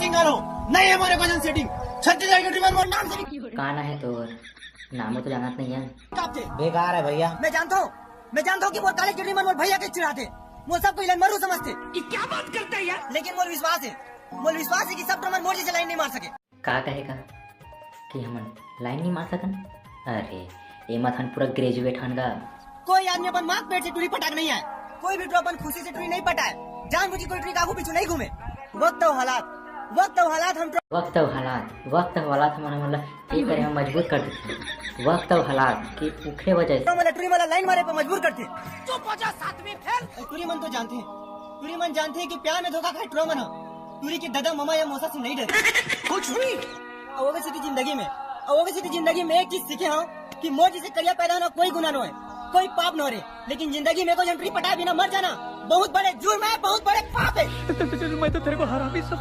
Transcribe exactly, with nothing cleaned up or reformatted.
Single हो, नहीं है मोरे भजन सेटिंग। छत्तीसगढ़ के टूरी मन मोर नाम से भी का ना है तोर? नामो तो जानत नहीं है। कापथे। बेकार है भैया। मैं जानता हूँ, मैं जानता हूँ कि मोर कॉलेज के टूरी मन मोर भैया के चिढ़ाथे। मोर सब कोई line मारू समझथे। ये क्या बात करता है यार? लेकिन मोर विश्वास है, मोर विश्वास है कि सब टूरी मन मोर जैसे line नहीं मार सके। का कहेगा कि हमन line नहीं मार सकन? अरे, एमा थन पूरा graduate हन गा। कोई आदमी अपन माँ के पेट से टूरी पटाक नहीं आए। कोई भी टूरी अपन खुशी से टूरी नहीं पटाए। जानबूझ के कोई टूरी के आगू पीछू नहीं घूमे। वक्त और हालात, वक्त और हालात हम वक्त और हालात, वक्त और हालात हमन हमन ला ये करे हम मजबूर कर देथे। वक्त और हालात के उखरे वजह से टूरी मन ला टूरी मन ला line मारे पर मजबूर करथे। टूरी मन तो जानथे, टूरी मन जानथे कि प्यार में धोखा खाए टूरा मन ह टूरी के ददा, ममा या मौसा से नहीं डरे। कुछ भी। और ओकर सेती जिंदगी में, और ओकर सेती जिंदगी में एक चीज सीखे हूँ कि मोर जैसे करिया पैदा होना कोई गुनाह न होए, कोई पाप न हो रे। लेकिन जिंदगी में कोई टूरी पटाए बिना मर जाना बहुत बड़े जुर्म है, बहुत बड़े पाप है। मैं तो तेरे को हरामी समझ